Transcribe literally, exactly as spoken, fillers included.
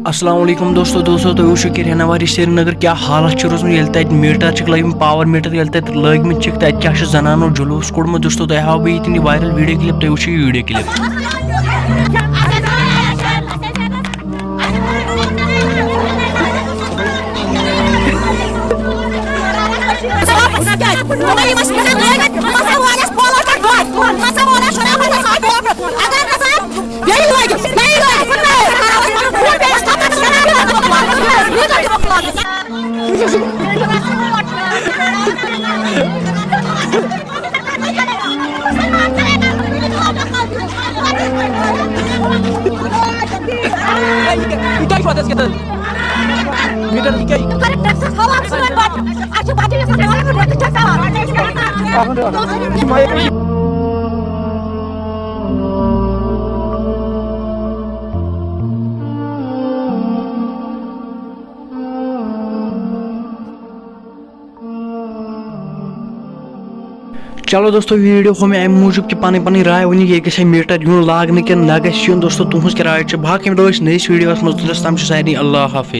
السلام علیکم دوستو۔ دوستو، تُہۍ وٕچھِو کہِ رہنواری سرینگر کیٛاہ حالت چھِ روٗزمٕژ، ییٚلہِ تَتہِ میٖٹر چھِکھ لٲگمٕتۍ، پاور میٖٹر، ییٚلہِ تَتہِ لٲگمٕتۍ چھِکھ، تَتہِ کیٛاہ چھُ زنانو جلوٗس کوٚڑمُت۔ دوستو، تۄہہِ ہاوٕ بہٕ ییٚتٮ۪ن یہِ وایرل ویٖڈیو کلپ، تُہۍ وٕچھِو یہِ ویٖڈیو کلپ۔ چلو دوستو، یہِ ویٖڈیو ہوو مےٚ اَمہِ موٗجوٗب کہِ پَنٕنۍ پَنٕنۍ راے ؤنِو، یہِ گژھِ ہا میٖٹر یُن لاگنہٕ کِنہٕ نہ گژھِ یُن۔ دوستو، تُہٕنٛز کیٛاہ راے چھِ؟ باقٕے مِلو أسۍ نٔیِس ویٖڈیوَس منٛز، توٚتَس تام چھُ سارنٕے اللہ حافظ۔